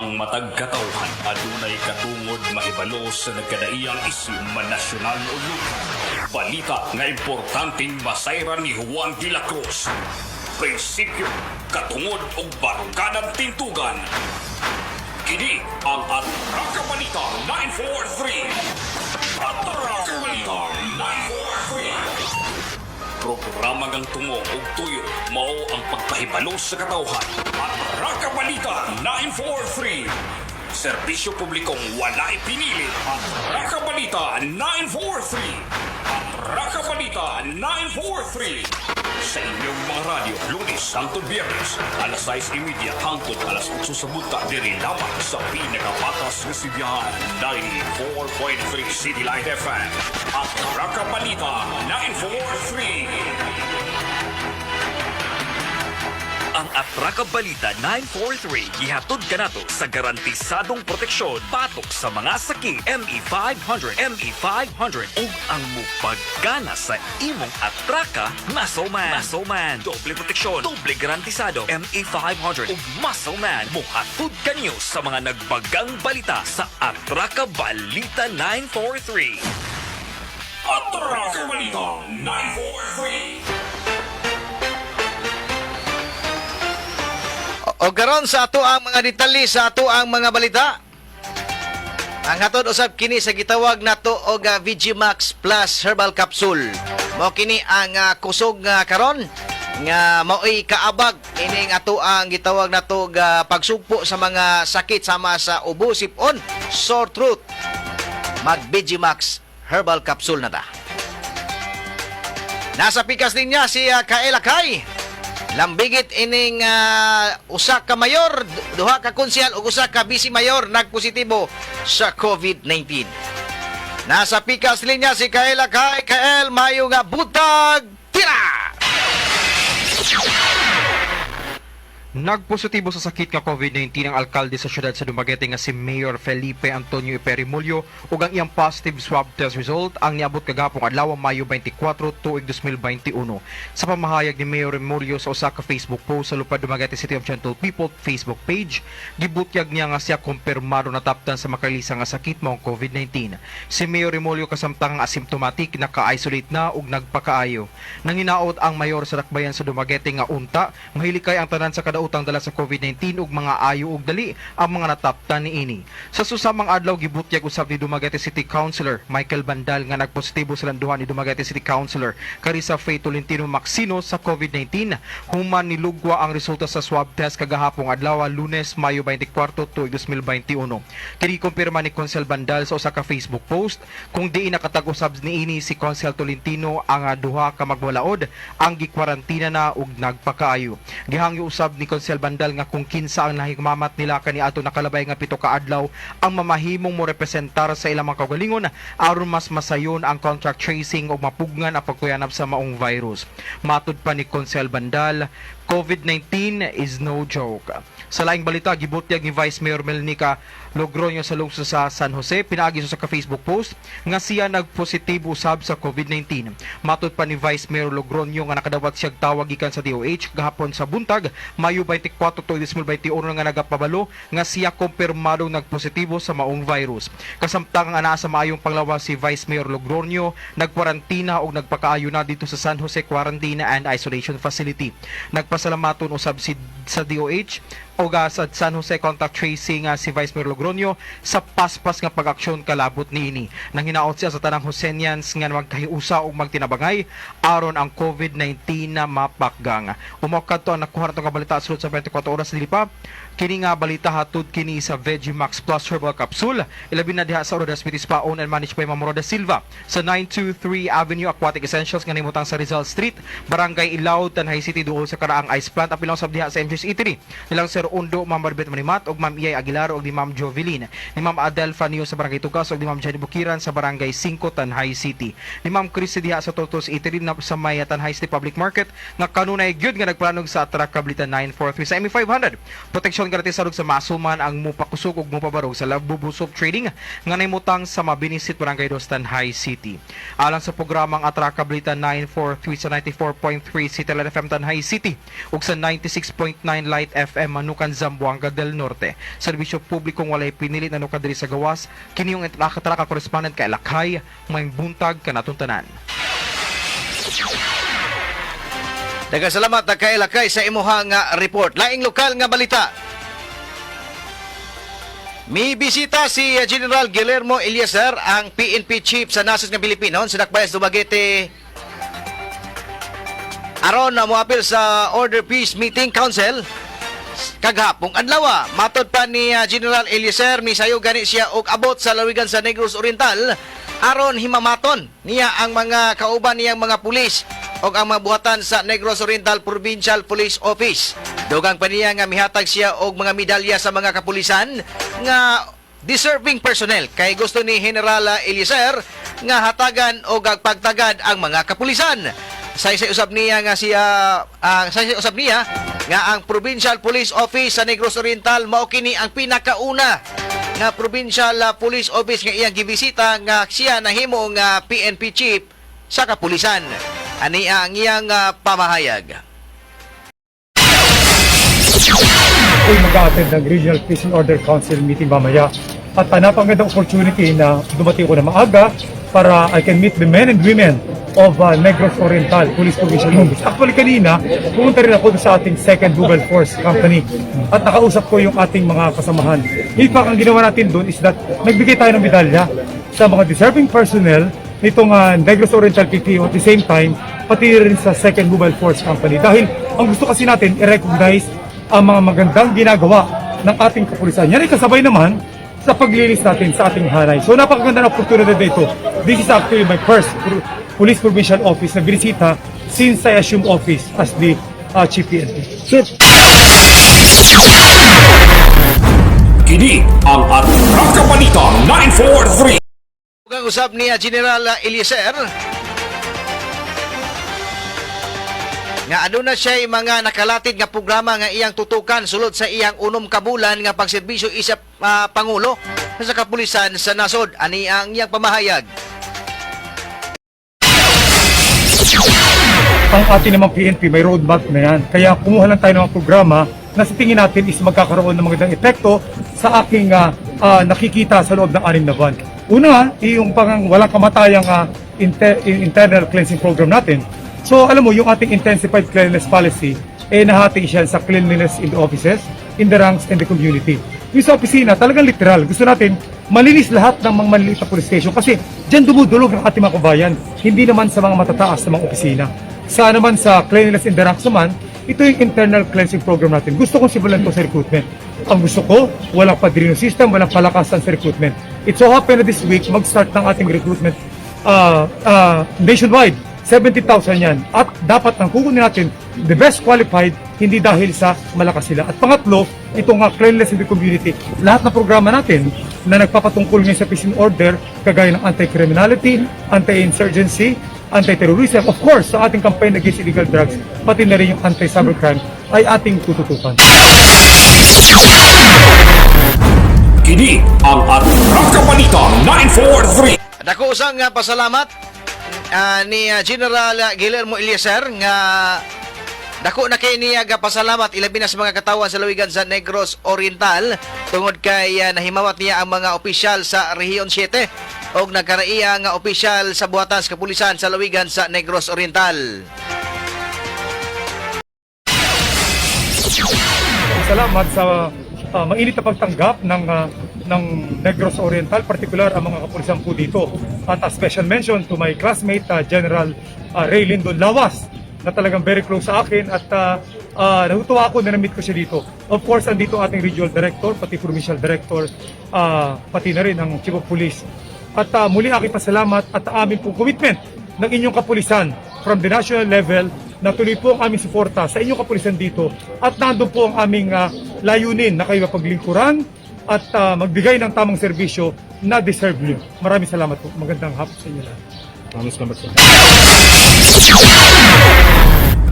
Ang matag katawhan adunay katungod mahibalo sa nagkadaiyang isyu, man nasyonal o lokal. Balita nga importanteng masayran ni Juan de la Cruz. Prinsipyo, katungod ug baruganan tintugan. Kini ang Atraka Balita 943. Atraka Balita 943. Programa ngang tungo ug tuyo mao ang pagpahibalo sa katawhan. Atraka Balita 943. Serbisyo publikong walay pinili. Atraka Balita 943. Atraka Balita 943. Sa inyong mga radyo, Lunes hangtod Biyernes, alas 6:30 hangtod alas 8 sa buntag, diri lamang sa pinakapatas nga sidyahan, 94.3 City Light FM. Atraka Balita 943. Ang Atraka Balita 943 gihatod kanato sa garantisadong proteksyon batok sa mga sakit ME500, ME500 ug ang mupagana sa imong atraka, Muscle Man. Muscle Man. Doble proteksyon, doble garantisado. ME500 ug Muscle Man mohatod kanyo sa mga nagbagang balita sa Atraka Balita 943. Atraka Balita 943. O karon sa ato ang mga detalye sa ato ang mga balita. Ang hatod usab kini sa gitawag nato og VG Max Plus Herbal Capsule. Mao kini ang kusog nga karon nga maoy kaabag ining ato ang gitawag nato og pagsugpo sa mga sakit sama sa ubo, sipon, sore throat. Mag VG Max Herbal Capsule na ta. Nasa pikas linya si Kael Akay. Lambigit ining usa ka mayor, duha ka konsehal ug usa ka vice mayor nagpositibo sa COVID-19. Nasa pikas linya si Kael Akay. Kael, mayo nga butag tira! Nagpositibo sa sakit nga COVID-19 ang alkalde sa syudad sa Dumaguete nga si Mayor Felipe Antonio Perimulyo ug ang iyang positive swab test result ang niabot kagahapon adlaw, Mayo 24, tuig 2021. Sa pamahayag ni Mayor Remulyo sa usa ka Facebook post sa Lupad Dumaguete City of Gentle People Facebook page, gibutyag niya nga siya kumpirmado nataptan sa makalisa nga sakit maong COVID-19. Si Mayor Remulyo kasamtang asymptomatic, naka-isolate na ug nagpakaayo. Nanginaot ang mayor sa dakbayan sa Dumaguete nga unta mahilikay ang tanan sa kadaotang dala sa COVID-19 ug mga ayo ug dali ang mga nataptan niini. Sa susamang adlaw, gibutyag usab ni Dumaguete City Councilor Michael Bandal nga nagpositibo silang duha ni Dumaguete City Councilor Carissa Faye Tolentino Maxino sa COVID-19 human nilugwa ang resulta sa swab test kagahapong adlaw, Lunes, Mayo 24, tuig 2021. Kini kumpirma ni Consel Bandal sa usa ka Facebook post kung diin nakatag-usab niini si Consel Tolentino. Ang duha ka magwalaod ang gikwarantina na ug nagpakaayo. Gihangyo usab ni Consel Bandal nga kung kinsa ang nahimamat nila kaniadto nakalabay nga 7 ka adlaw ang mamahimong mo representar sa ilang mga kaugalingon aron mas masayon ang contact tracing ug mapugngan ang pagkuyanap sa maong virus. Matud pa ni Consel Bandal, COVID-19 is no joke. Sa laing balita, gibutyag ni Vice Mayor Melnica Logroño sa lungsod sa San Jose pinaagi sa ka Facebook post nga siya nagpositibo usab sa COVID-19. Matud pa ni Vice Mayor Logroño nga nakadawat siya tawag gikan sa DOH gahapon sa buntag, Mayo 24, 2021 nga nagapabalo nga siya kumpirmadong nagpositibo sa maong virus. Kasamtang ang anaa sa maayong panglawas si Vice Mayor Logroño, nagkwarantina og nagpakaayo na dito sa San Jose Quarantine and Isolation Facility. Nagpasalamaton usab si sa DOH o sa San Jose Contact Tracing si Vice Mayor Logroño sa paspas nga pag-aksyon kalabot niini. Nang hinaot siya sa tanang Josenians nga magkahiusa ug magtinabangay aron ang COVID-19 na mapakgang. Mao kadto ang nakuha natong nga balita sulod sa 24 oras. Dili pa kini nga balita hatod kini sa Veggie Max Plus Herbal Capsule. Ilabi na diha sa Rodas Beauty Spa, owned and managed by Ma'am Roda Silva sa 923 Avenue Aquatic Essentials nga nimutang sa Rizal Street, Barangay Ilaw, Tanay City, duol sa karaang ice plant. Apil lang sab diha sa MJ's Eatery nilang Sir Undo, Ma'am Marbet Manimat ug Ma'am Iyay Aguilar ug ni Ma'am Jovelyn, ni Ma'am Adel Fanio sa Barangay Tugas ug ni Ma'am Jenny Bukiran sa Barangay 5, Tanhay City. Ni Ma'am Christy diha sa Totos Eatery na sa may Tanhay City Public Market nga kanunay gyud nga nagplanog sa Atraka Balita 943 sa ME500. Proteksyon garantisado sa masuman ang mupakusog ug mupabarog sa Labubu Soap Trading nga naimutang sa Mabinisit, Barangay Dos, Tanhay City. Alang sa programang Atraka Balita 943 sa 94.3 City Light FM Tanhay City ug sa 96.9 Light FM Manukan. nanukan Zamboanga del Norte. Serbisyo publikong walay pinilit, nanukan diri sa gawas. Kini yung Atraka correspondent kay Lakay, maayong buntag kanatong tanan. Daghang salamat kay Lakay sa imuhang report. Laing lokal nga balita. Mi bisita si General Guillermo Eliezer, ang PNP Chief sa nasod ng Pilipinas sa Dakbayan sa Dumaguete, aron na moapil sa Order Peace Meeting Council kagahapong adlaw. Matod pa ni General Eliezer, misayo gani siya og abot sa lawigan sa Negros Oriental aron himamaton niya ang mga kauban niyang mga pulis og ang mga buhatan sa Negros Oriental Provincial Police Office. Dugang pa niya nga mihatag siya og mga medalya sa mga kapulisan nga deserving personnel, kay gusto ni General Eliezer nga hatagan og pagtagad ang mga kapulisan. Saysay usab niya nga siya ang saysay usab niya nga ang Provincial Police Office sa Negros Oriental mao kini ang pinakauna nga Provincial Police Office nga iyang gibisita nga siya nahimo nga PNP Chief sa kapulisan. Ani ang iyang pamahayag. Ako'y mag-attend ng Regional Peace and Order Council meeting mamaya. At napakagandang opportunity na dumating ko na maaga para I can meet the men and women of Negros Oriental Police Provincial Office. Actually kanina, pumunta rin ako sa ating Second Mobile Force Company at nakausap ko yung ating mga kasamahan. In fact, ang ginawa natin doon is that nagbigay tayo ng medalya sa mga deserving personnel nitong Negros Oriental PPO, at the same time, pati rin sa Second Mobile Force Company. Dahil ang gusto kasi natin, i-recognize ang mga magandang ginagawa ng ating kapulisan. Yan ay kasabay naman sa paglinis natin sa ating hanay. So napakaganda ng oportunidad dito. This is actually my first Police Provincial Office na binisita since I assumed office as the Chief PNP. Sir, Kini ang Atraka Balita 943. Dugang usab ni General Eliezer nga aduna siya mga nakalatid nga programa nga iyang tutukan sulod sa iyang 6 ka bulan nga pagserbisyo isa pangulo sa kapulisan sa nasod. Ani ang iyang pamahayag. Ang ating namang PNP, may roadmap na yan. Kaya kumuha lang tayo ng mga programa na sa tingin natin is magkakaroon ng magandang epekto sa aking nakikita sa loob ng 6 na buwan. Una, yung pang walang kamatayang internal cleansing program natin. So alam mo, yung ating intensified cleanliness policy, eh nahati siya sa cleanliness in the offices, in the ranks, and the community. Yung sa opisina, talagang literal. Gusto natin malinis lahat ng mga maliliit na police station kasi dyan dumudulog ang ating mga kabayan, hindi naman sa mga matataas na mga opisina. Sa naman sa cleanliness in the ranks naman, ito yung internal cleansing program natin. Gusto kong simulan to sa recruitment. Ang gusto ko, walang padrino system, walang palakasan sa recruitment. It so happened na this week, mag-start ng ating recruitment nationwide. 70,000 yan. At dapat ang kukunin natin, the best qualified, hindi dahil sa malakas sila. At pangatlo, ito nga cleanliness in the community. Lahat ng programa natin na nagpapatungkol ngayon sa peace and order, kagaya ng anti-criminality, anti-insurgency, anti-terrorism, of course, sa ating campaign against illegal drugs, pati na rin yung anti-cybercrime, ay ating tututukan. Kini ang Atraka Balita 943. Dako usang nga pasalamat ni General Guillermo Eliezer nga dako na kay niya ga pasalamat, ilabi na sa mga katawan sa lawigan sa Negros Oriental, tungod kay nahimawat niya ang mga opisyal sa Rehiyon 7 og nagkaraiya nga opisyal sa buhatan sa kapulisan sa lawigan sa Negros Oriental. Salamat sa mainit na pagtanggap ng Negros Oriental, partikular ang mga kapulisan po dito. At a special mention to my classmate, General Ray Lindon Lawas, na talagang very close sa akin at natutuwa ako na na-meet ko siya dito. Of course, andito ating regional director, pati provincial director, pati na rin ang chief of police. At muli aking pasalamat at aming pong commitment ng inyong kapulisan from the national level na tuloy po ang aming suporta sa inyong kapulisan dito at nandun po ang aming layunin na kayo mapaglingkuran at magbigay ng tamang serbisyo na deserve niyo. Maraming salamat po. Magandang hapon sa inyo lahat. Maraming salamat, sir.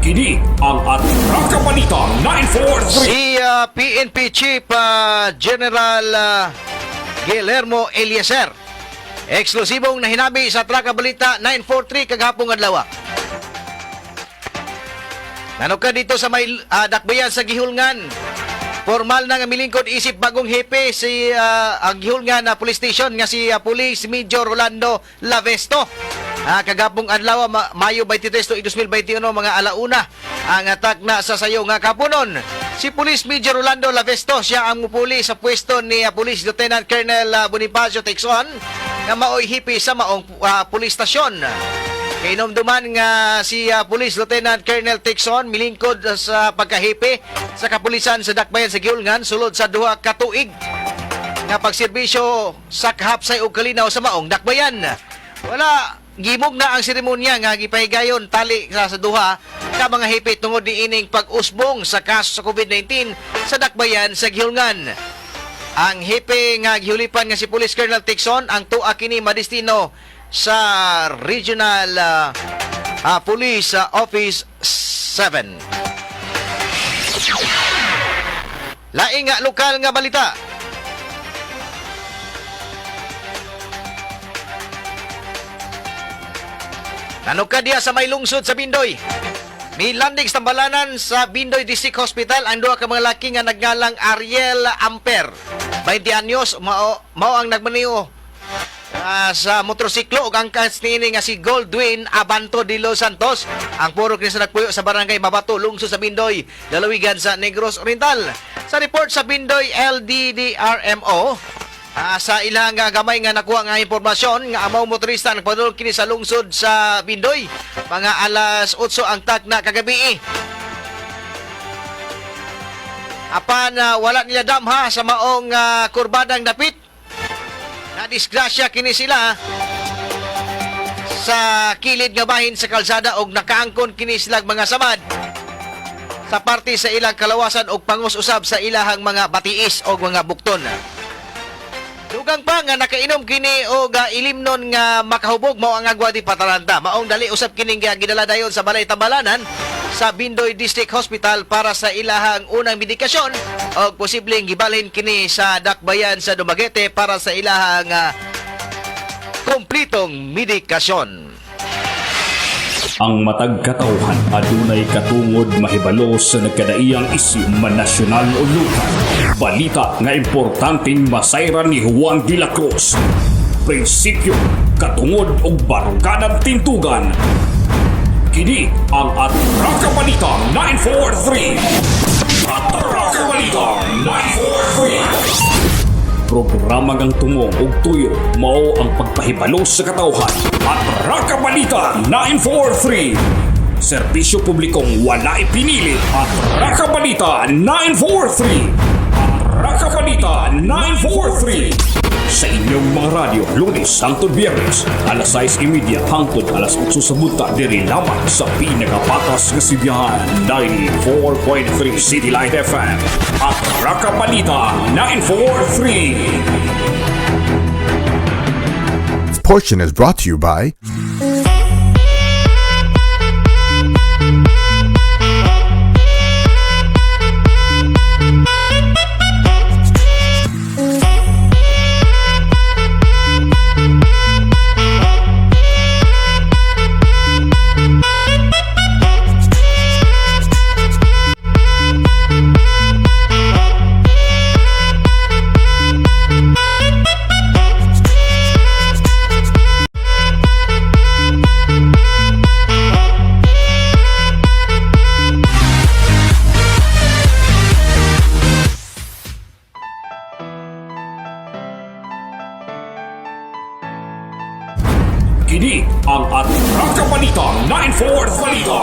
Kini ang Atraka Balita 943. Si PNP Chief General Guillermo Eliezer. Eksklusibong nahinabi sa Traka Balita 943 kagahapong adlaw. Nanog ka dito sa may dakbayan sa Gihulngan. Formal na nga milingkod isip bagong hepe si ang gihulngan na police station nga si Police Major Rolando Lavesto. Kagapong adlaw, Mayo 23, 2021, mga alauna ang atak na sa sayo nga kapunon. Si Police Major Rolando Lavesto siya ang mupuli sa pwesto ni Police Lieutenant Colonel Bonifacio Texon nga maoy hepe sa maong police station. Kainomduman nga si Police Lieutenant Colonel Texon milingkod sa pagkahepe sa kapulisan sa Dakbayan sa Giulngan sulod sa 2 ka tuig nga pagserbisyo sa kahapsay ug kalinaw sa maong dakbayan. Wala gimog na ang seremonya nga gipahigayon tali sa duha ka mga hepe tungod niining pag-usbong sa kaso sa COVID-19 sa Dakbayan sa Gihulngan. Ang hepe nga gihulipan nga si Police Colonel Texon ang tuwa kini madestino sa Regional Police Office 7. Laing nga lokal nga balita. Nanuka diya sa may lungsod sa Bindoy. Milanding sa tambalanan sa Bindoy District Hospital ang duha ka mga laki nga nagngalang Ariel Amper. 20 anyos mao ang nagmaniho sa motorsiklo ug ang kas niini nga si Goldwyn Abanto de Los Santos ang puro kini sa nagpuyo sa Barangay Mabato, lungsod sa Bindoy, lalawigan sa Negros Oriental. Sa report sa Bindoy LDDRMO, sa ilang gamay nga nakuha nga impormasyon nga amaw motorista nagpadulong kini sa lungsod sa Bindoy mga alas 8 ang takna kagabi. Apan wala nila damha sa maong kurbadang dapit. Nadisgrasya kini sila sa kilid nga bahin sa kalsada og nakaangkon kini sila mga samad sa parte sa ilang kalawasan og pangos usab sa ilahang mga batiis og mga bukton. Dugang pa nga nakainom kini og ilimnon nga makahubog mao ang agwa di pataranta. Maong dali usab kining gidala dayon sa balay tambalanan sa Bindoy District Hospital para sa ilahang unang medikasyon og posibleng gibalhin kini sa Dakbayan sa Dumaguete para sa ilahang kumplitong medikasyon. Ang matag katawhan adunay katungod mahibalo sa nagkadaiyang isyu man nasyonal o lokal. Balita nga importanteng masayran ni Juan de la Cruz. Prinsipyo, katungod og baruganan tintugan. Kini ang Atraka Balita 943. Atraka Balita 943. Programa ngang tumong ug tuyo mao ang pagpahibalo sa katawhan. Atraka Balita 943. Serbisyo publikong wala ipinili. Atraka Balita 943. Atraka Balita 943. Sa inyong mga radyo, Lunes hangtod Biyernes, alas 6:30 hangtod alas 8 sa buntag, diri lamang sa pinakapatas nga sidyahan, 94.3 City Light FM. Atraka Balita 943. This portion is brought to you by Kini ang Atraka Balita 94 Balita.